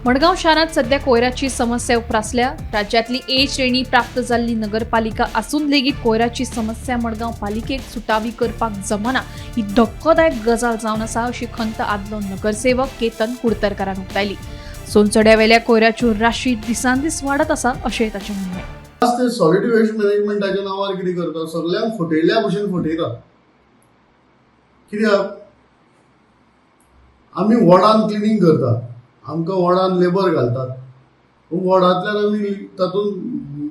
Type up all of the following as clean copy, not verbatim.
मडगांव शारांत सध्या कोयराची समस्या उप्रासल्या. राज्यांतली ए श्रेणी प्राप्त जाल्ली नगरपालिका आसून लेगीत कोयराची समस्या मडगांव पालिकेक सुटावी करपाक जमना ही धक्कोदायक गजाल जावन आसा, अशी खंत आदलो नगरसेवक केतन कुडतरकारान उक्तायली. सोनसड्यावेल्या कोयराच्यो राशी दिसानदीस वाडत आसा, अशें ताचें म्हणणें. आज ते सॉलिड वेस्ट मॅनेजमेंटाच्या नांवार कितें करता? सगल्यांक फटयल्ल्या भशेन फटयता. कित्याक आमी वॉर्डान क्लिनींग करतात, आमकां वॉर्डान लेबर घालतात. वॉर्डांतल्यान आमी तातूंत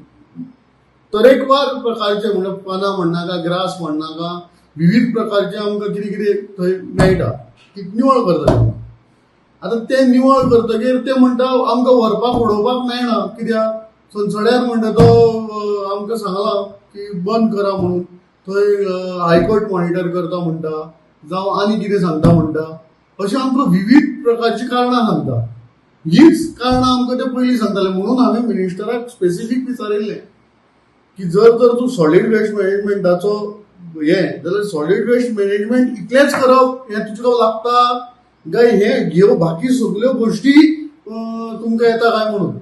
तरेकवार प्रकारचे, म्हणजे पानां म्हणनाका, ग्रास म्हणनाका, विविध प्रकारचे आमकां कितें कितें थंय मेळटा ती निवळ करता. आतां तें निवळ करतकीर ते म्हणटा, आमकां व्हरपाक उडोवपाक मेळना. कित्याक सणसड्यार म्हणटा तो आमकां सांगलां की बंद करा म्हणून. थंय हायकोर्ट मॉनिटर करता म्हणटा, जावं आनी कितें सांगता म्हणटा. अशें आमकां विविध प्रकारची कारणां सांगता. हीच कारणां आमकां ते पयलीं सांगताले. म्हणून हांवें मिनिस्टराक स्पेसिफीक विचारिल्लें की जर तर तूं सॉलीड वेस्ट मॅनेजमेंटाचो हें जाल्यार सॉलीड वेस्ट मॅनेजमेंट इतलेंच करप हें तुका लागता काय हे ह्यो बाकी सगल्यो गोश्टी तुमकां येता काय म्हणून.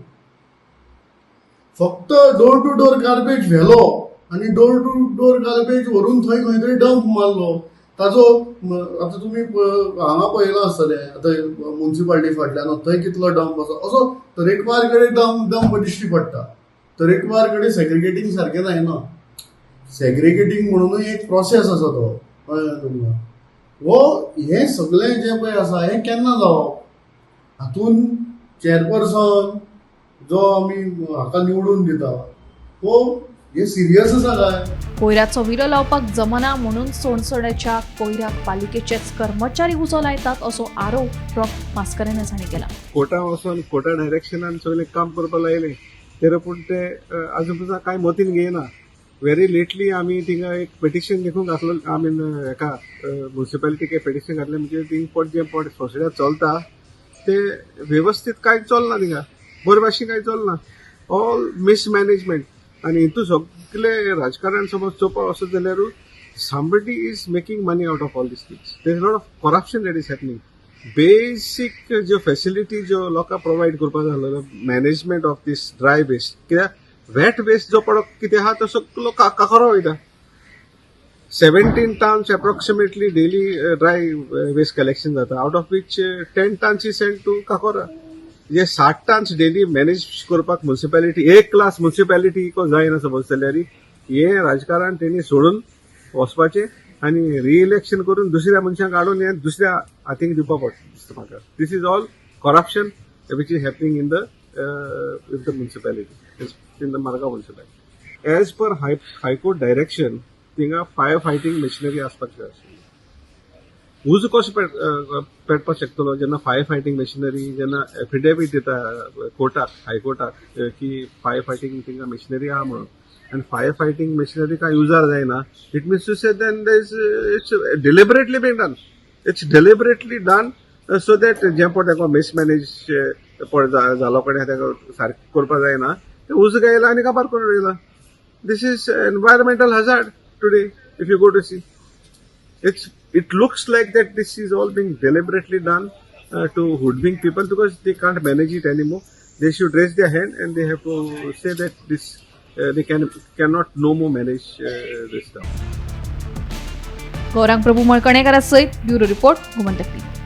फक्त डोर टू डोर गार्बेज व्हेलो आनी डोर टू डोर गार्बेज व्हरून थंय खंय तरी डंप मारलो. ताजो आतां तुमी हांगा पळयलां आसतलें, आतां मुन्सिपालिटी फाटल्यान थंय कितलो डंप आसा. असो तरेकवार कडेन डंप दिश्टी पडटा. तरेकवार कडेन सेग्रिगेटींग सारकें जायना. सेग्रिगेटींग म्हणूनय एक प्रोसेस आसा तो. कळ्ळें तुमकां? हो हें सगळें जें पळय आसा, हें केन्ना जावप? हातून चेअरपर्सन जो आमी हाका निवडून दिता, हो हे सिरियस आसा काय? कोयराचो विलो लावपाक जमना म्हणून सोनसड्याच्या कोयराक पालिकेचेच कर्मचारी उजो लायतात, असो आरोप रॉक मास्करेन्हस हांणी केला. कोर्टा वचून कोर्टा डायरेक्शनान सगळें काम करपाक लायलें तरी पूण ते अजून सुद्दां कांय मतीन घेयना. व्हेरी लेटली आमी थिंगा एक पिटिशन देखून घातलो. I mean, हेका मुन्सिपालिटीक पिटिशन घातलें. म्हणजे थिंग पट जें पट सोंसड्यार चलता ते वेवस्थीत कांय चलना. थिंगा बरे भाशेन कांय चलना, ऑल मिसमॅनेजमेंट. आनी हितून सगळे राजकारण समज चोवपाक वचत जाल्यार somebody is making money out of all these things. There is a lot of corruption that is happening. Basic ज्यो फॅसिलिटी ज्यो लोकांक प्रोवायड करपाक जाय, management of this dry waste. कित्याक वेट वेस्ट जो पडो कितें आहा, तो सगलो काकोरा वयता. 17 tons approximately daily dry waste collection जाता, out of which 10 tons is sent to Cacora. जे 60 टन्स डेली मॅनेज करपाक मुन्सिपालिटी, एक क्लास मुन्सिपालिटी जायना समज जाल्यार, हे राजकारण तेणी सोडून वचपाचें आनी रिइलेक्शन करून दुसऱ्या मनशांक हाडून हे दुसऱ्या हातीक दिवपा पडटा दिसता म्हाका. This is all corruption which is happening in the municipality, in the Margao municipality. As per high court direction, थिंगा फायर फायटींग मशिनरी आसपाक जाय आशिल्ली. उजो कसो पेटपाक शकतलो जेन्ना फायर फायटींग मशिनरी, जेन्ना एफिडेवीट दिता कोर्टाक, हायकोर्टाक की फायर फायटींग थिंगा मशिनरी आहा म्हणून, आनी फायर फायटींग मशिनरी काय युजार जायना, it means to say then it's deliberately been done. It's deliberately done so that जें पळय ताका मिसमॅनेज पळय जालो कडेन ताका सारकें करपाक जायना, ते उजो गायला आनी काबार करून उडयला. This is environmental hazard today. If you go to see, it looks like that this is all being deliberately done to hoodwink people because they can't manage it anymore. They should raise their hand and they have to say that this they cannot no more manage this stuff. Gaurang Prabhu मळकणेकरा सयत bureau report, Gomantak TV.